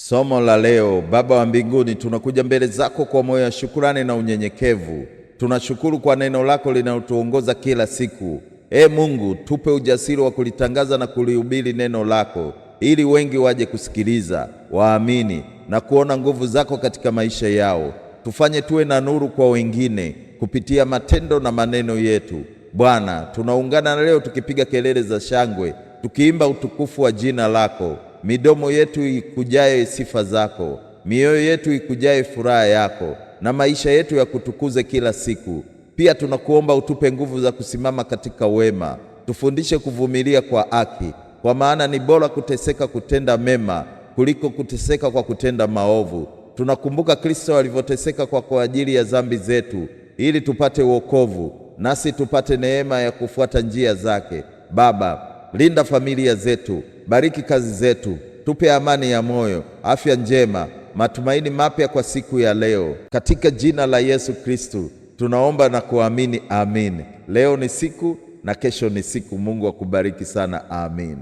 Somo la leo. Baba wa mbinguni, tunakuja mbele zako kwa moyo wa shukurani na unyenyekevu. Tunashukuru kwa neno lako linalotuongoza kila siku. E Mungu, tupe ujasiri wa kulitangaza na kulihubiri neno lako, ili wengi waje kusikiliza, waamini na kuona nguvu zako katika maisha yao. Tufanye tuwe na nuru kwa wengine kupitia matendo na maneno yetu. Bwana, tunaungana leo tukipiga kelele za shangwe, tukiimba utukufu wa jina lako. Midomo yetu ikujae sifa zako, mioyo yetu ikujae furaha yako, na maisha yetu yakutukuze kila siku. Pia tunakuomba utupe nguvu za kusimama katika wema, tufundishe kuvumilia kwa haki, kwa maana ni bora kuteseka kutenda mema kuliko kuteseka kwa kutenda maovu. Tunakumbuka Kristo alivyoteseka kwa ajili ya dhambi zetu, ili tupate wokovu, nasi tupate neema ya kufuata njia zake. Baba, linda familia zetu, bariki kazi zetu, tupe amani ya moyo, afya njema, matumaini mapya kwa siku ya leo. Katika jina la Yesu Kristo tunaomba na kuamini, amin. Leo ni siku na kesho ni siku. Mungu akubariki sana, amin.